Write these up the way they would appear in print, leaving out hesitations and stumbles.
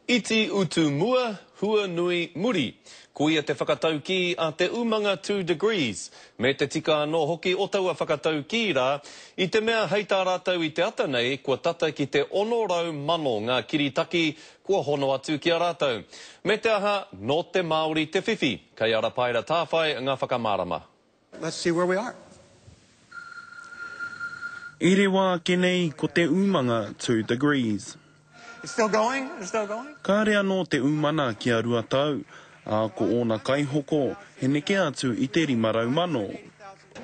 Iti utu mua, hua nui muri. Koia te whakataukī a te umanga 2Degrees. Me te tika anō hoki o taua whakataukī rā, i te mea hei tā rātou i te ata nei, kua tata ki te 600,000 ngā kiritaki kua hono atu ki a rātou. Me te aha, nō te Māori te whiwhi. Kei a Rapaera Tāwhai ngā whakamārama. Let's see where we are. I rewa ake nei ko te umanga 2Degrees. It's still going? It's still going? Kāre anō te umana kia 2 tau, ā, ko ōna kaihoko he neke atu i te 500,000.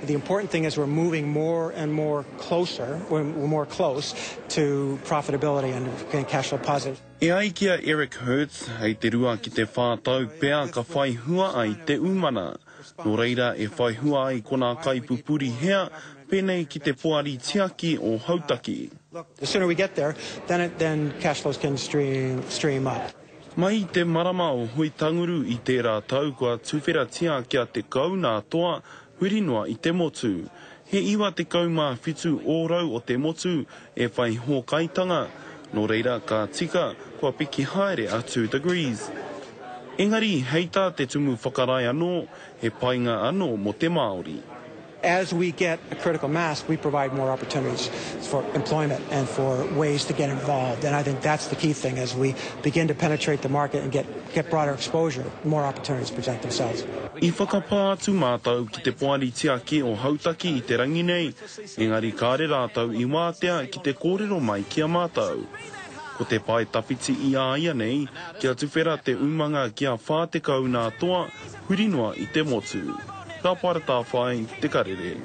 The important thing is we're moving more and more closer, we're more close to profitability and cash flow positive. E ai ki a Eric Hertz, hei te 2 ki te 4 tau pea ka whai hua ai te umana. Nō reira e whai hua ai ko nā kaipupuri hea, pēnei ki te poari tiaki o Hautaki. The sooner we get there, then it, then cash flows can stream, stream up. Mai i te marama o Huitanguru i tērā tau kua tuwheratia kia 10 nā toa huri noa i te motu. He 97% o te motu e whai hōkaitanga, nō reira ka tika kua piki haere a 2Degrees. Engari, hei tā te tumu whakarae anō, he painga anō mō te Māori. As we get a critical mass, we provide more opportunities for employment and for ways to get involved. And I think that's the key thing as we begin to penetrate the market and get, get broader exposure, more opportunities present themselves. I whakapā atu mātou ki te poari tiaki o Hautaki i te rangi nei, engari kāre rātou i wātea ki te kōrero mai ki a mātou. Ko te pae tawhiti i a ia nei, kia tuwhera te umanga kia 40 nā toa, huri noa i te motu. Ka Paeratawhai, Te Karere.